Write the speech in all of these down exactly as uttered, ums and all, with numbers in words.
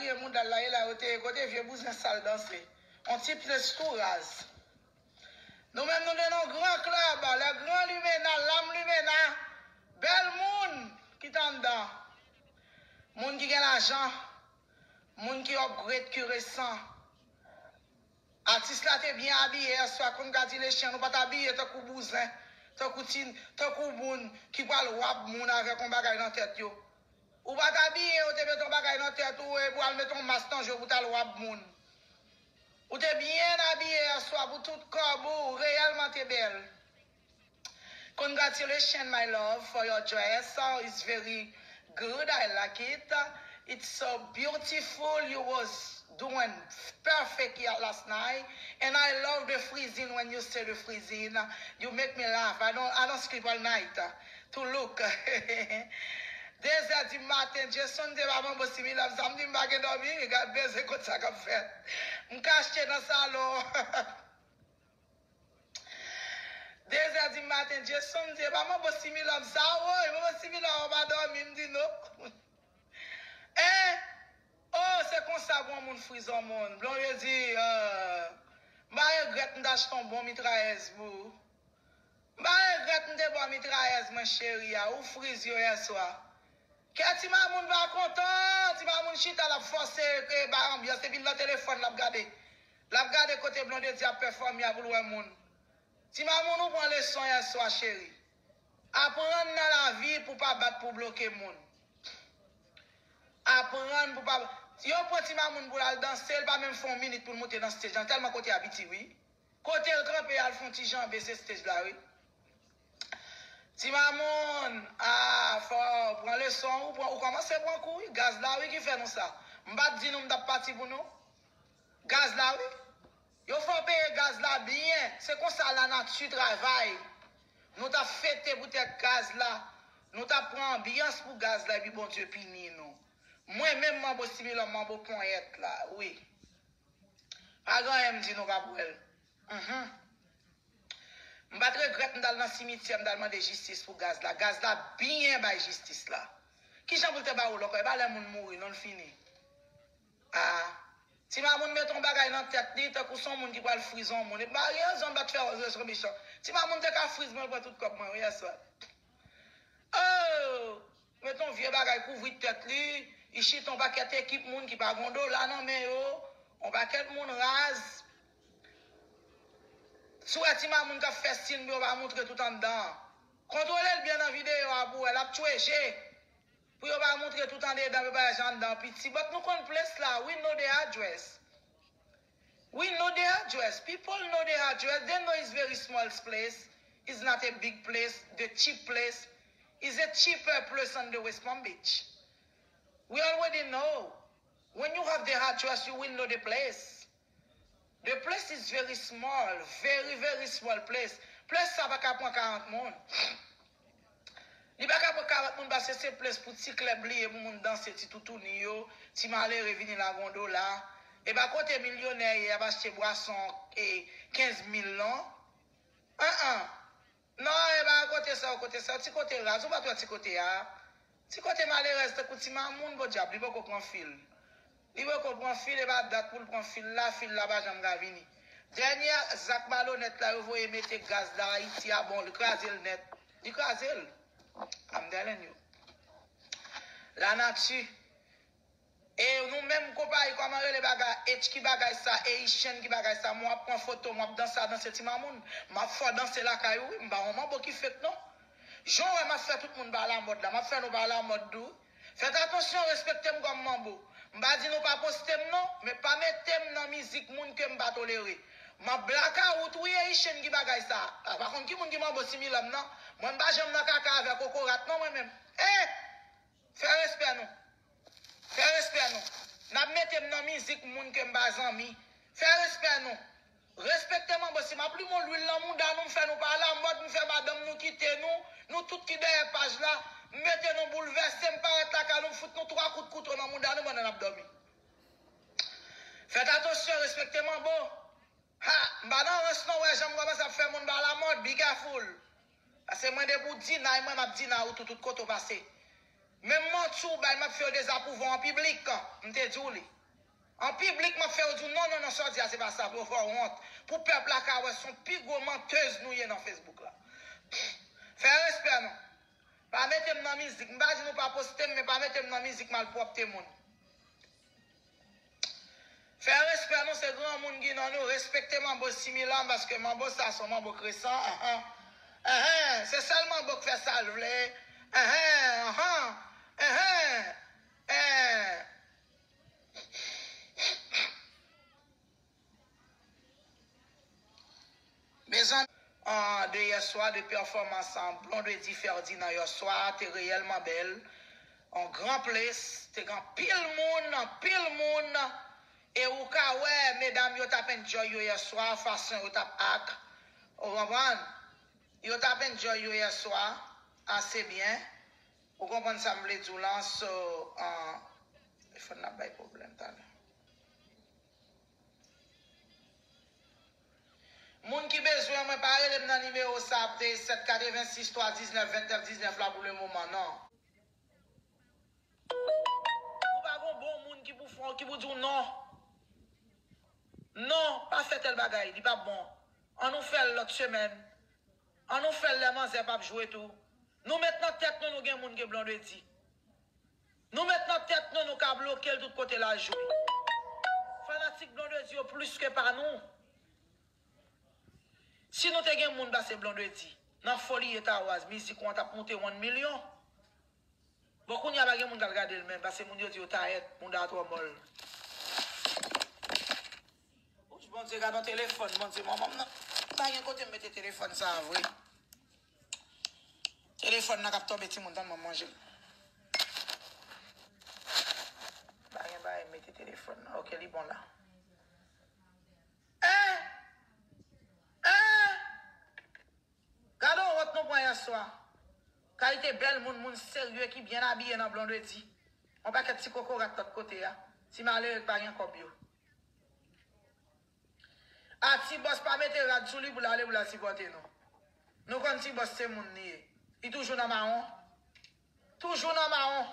vye mouda l la ye la, yo te ye kote vye bouzen sal danse. On ti pye tou raz. Nou menm nou te nan gran klèb, le gran limena, lam limena, bèl moun ki t anndan. Moun ki gen lajan, moun ki upgrade, ki resan. Atis la te byen abiye yè swa, congratulations, ou pa t abiye tankou bouzen, tankou ti, tankou moun ki pral wab moun avèk yon bagay nan tèt yo. Ou pa t abiye, ou te met yon bagay nan tèt ou e pral met yon mas nan je w pou t al wab moun. Ou te byen abiye yè swa pou tout kòb ou, reyèlman te bèl. Congratulations, my love, for your dress. Uh, it's very good. I like it. It's so beautiful. You was doing perfect here last night. And I love the freezing when you say the freezing. You make me laugh. I don't I don't sleep all night uh, to look. Deux heures du matin, Jason te ba mwen bon similam. Samdi m pa gen dòmi. Gad bezwen kot sa k ap fèt. M kache nan salon. Deux heures du matin, Jason di, "E pa manbo similòm sa, woy, manbo similòm an pa dòmi," m di, "Non." Eh, oh, se konsa pou yon moun friz yon moun. Blonde di, euh, "M pa regrèt m t achte yon bon mitrayèz pou ou. M pa regrèt m te ba w mitrayèz mwen cheri a, ou friz yo yè swa." Kè ti mamoun pa kontan, ti mamoun chita l ap fòse e bay anbyans, epi l nan telefòn l ap gade. L ap gade kote Blondedy ap pèfòme a pou l wè moun. Ti mamoun ou pran leson yè swa cheri. Aprann nan lavi pou pa bat pou bloke moun. Aprann pou pa, yo pran ti mamoun pou l al danse, l pa menm fè yon minit pou l moute nan stage lan, tèlman kote a piti wi. Kote l kanpe al fè yon ti janbe se stage la wi. Ti mamoun, ah, fò w pran leson, ou pran, ou kòmanse pran kou wi. Gaz la wi ki fè nou sa. M pa t di nou m t ap pati pou nou. Gaz la wi. Yo fè w peye gaz la byen. Se konsa lanati travay. Nou t ap fete poutèt gaz la. Nou t ap pran anbyans pou gaz la epi Bondye pini nou. Mwen menm manbo similòm manbo ponyèt la wi. Pa gen anyen m di nou p ap wè l. Mhm. M pa t regrèt m t al nan simityè m t al mande jistis pou gaz la. Gaz la byen bay jistis la. Kijan pou l te ba ou l ankò? E pa lè moun mouri non l fini. Ah. Ti mamoun mete yon bagay nan tèt li tankou se yon moun ki pral friz yon moun. E pa rezon m pa t fè rezon mechan. Ti mamoun te ka friz mwen l pran tout kòb mwen wi yè swa. Oh! Met yon vye bagay kouvri tèt li, li chita yon pakèt ekip moun ki pa gen yon dola nan men yo, yon pakèt moun raz. Si w wè ti mamoun k ap fè sin pou yo pa moutre tout anndan an, kontwole l byen nan videyo a pou w wè, l ap tchwe je. Pou yo pa moutre tout andedan, yo pa wè jan anndan an piti. But nou konn ples la, we know the address. We know the address. People know the address. They know it's very small place. It's not a big place. The cheap place is a cheaper place on the West Palm Beach. We already know. When you have the address, you will know the place. The place is very small, very, very small place. Place sa pa ka pran karant moun. Li pa ka pran karant moun paske se ples pou ti klèb li ye, pou moun danse, ti toutouni yo, ti malere vini la gon dola. E pa kote milyonè ye ap achte bwason e kenz mil non. An an. Non, e pa kote sa yo, kote sa yo, ti kote raz, ou pa t wè ti kote a. Ti kote malerèz tankou ti mamoun, podyab, li poko pran fil. Li poko pran fil, e pa dat pou l pran fil la, fil la pa janm ka vini. Dènye zak malonèt la, yo voye mete gaz la Ayiti a, bon, li kraze l nèt. Li kraze l. I'm telling you. Lanati. E nou menm konpayi, kòman rele bagay, H ki bagay sa, Haitian ki bagay sa, mwen w ap pran foto, mwen w ap danse a danse ti mamoun. M ap fè w danse lakay ou wi, m pa yon manbo ki fake non. Jan w wè m ap fè tout moun pa alamòd la, m ap fè nou pa alamòd tou wi. Fèt atansyon, respekte m kòm manbo. M pa di nou pa poste m non, men pa mete m nan mizik moun ke m pa tolere. M ap blakawout wi, Haitian ki bagay sa. A, pa konn ki moun ki manbo similòm nan. Mwen m pa janm nan kaka avè kokorat non mwen menm. Eh! Fè respè nou. Fè respè nou. N ap mete m nan mizik moun ke m pa zanmi. Fè respè nou. Respekte manbo, si m ap limen lwil nan mouda nou, m fè nou pa alamòd, m fè madanm nou kite nou, nou tout ki dèyè paj la, m mete nou boulvèse, m parèt lakay nou, m fout nou twa kout kouto nan mouda nou pandan n ap dòmi. Fèt atansyon, respekte manbo. Ha, m pa nan rans non, wè jan m kòmanse ap fè moun pa alamòd, be careful. Paske mwen depi w dinay mwen, m ap dinay ou tou, tout kote w pase. Menm manti w bay, m ap fè w dezapwouve w an piblik, m te di w li. An piblik, m ap fè yo di w non, non, non, sa w di a, se pa sa, pou yo fè w wont. Pou pèp la ka wè se yon pi gwo mantèz nou ye nan Facebook la. Fè respè nou. Pa mete m nan mizik. M pa di nou pa poste m, men pa mete m nan mizik malpwòpte moun. Fè respè nou, se granmoun ki nan nou. Respekte Manbo Similan, paske Manbo sa se yon Manbo kresan. Ahan. Ahan. Se sèl Manbo k fè sa l vle. Ahan, ahan. Ahan. Ahan. Mezanmi, an, de yèswa, de pèfòmans an Blondedy Ferdinand yèswa, te reyèlman bèl. On gran ples, te gen anpil moun, anpil moun. E ou ka wè, medam yo t ap enjoy yo yèswa, fason yo t ap ak. Ou konprann? Yo t ap enjoy yo yèswa, ase byen. Ou konprann sa m vle di w lan, so, an, telefòn nan ap bay pwoblèm talè. Moun ki bezwen mwen, pa rele m nan nimewo sa ap te sèt katrevensis twa diznèf vennèf diznèf la pou le moman, non. Ou pa gon bon moun ki pou fè, ki pou di w non. Non, pa fè tèl bagay, li pa bon. An nou fè l lòt semèn. An nou fè l lè manzè p ap jwe tou. Nou met nan tèt nou, nou gen moun gen Blondedy. Nou met nan tèt nou, nou ka bloke l tout kote l al jwe. Fanatik Blondedy yo plis ke pa nou. Si nou te gen moun pase Blondedy, nan Folie Towers, mizik ou an t ap moute yon milyon. Bon, kounye a pa gen moun k al gade l menm, paske moun yo di yo tayèt, mouda a twò mòl. Wouch, Bondye, gade yon telefòn, Bondye, manman m nan. Pa gen kote m mete telefòn sa a vre. Telefòn nan k ap tonbe, timoun, tann mwen manje l. Pa gen bagay, mete telefòn nan. Ok, li bon la. Eh! Eh! Gade yon wont nou pran yèswa. Kalite bèl moun, moun serye ki byen abiye nan Blondedy. Yon pakèt ti kokorat lòt kote a. Ti malere k pa gen kòb yo. A Ti Bòs pa mete rad sou li pou l ale pou l al sipòte nou. Nou konn Ti Bòs se moun li ye. Li toujou nan mawon. Toujou nan mawon.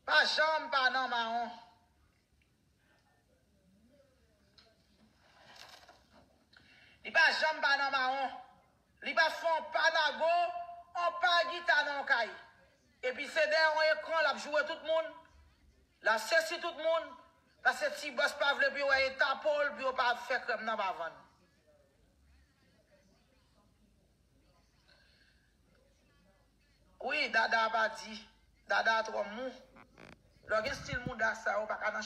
Pa janm pa nan mawon. Li pa janm pa nan mawon. Li pa fè yon pa nago, yon pa gita nan yon kay. Epi se dèyè yon ekran l ap joure tout moun. L ap sesi tout moun. Paske Ti Bòs pa vle pou yo wè eta po l, pou yo pa fè krèm nan pa vann. Wi, Dada a pa di. Dada a twò mou. Lè w gen stil mouda sa yo, pa ka nan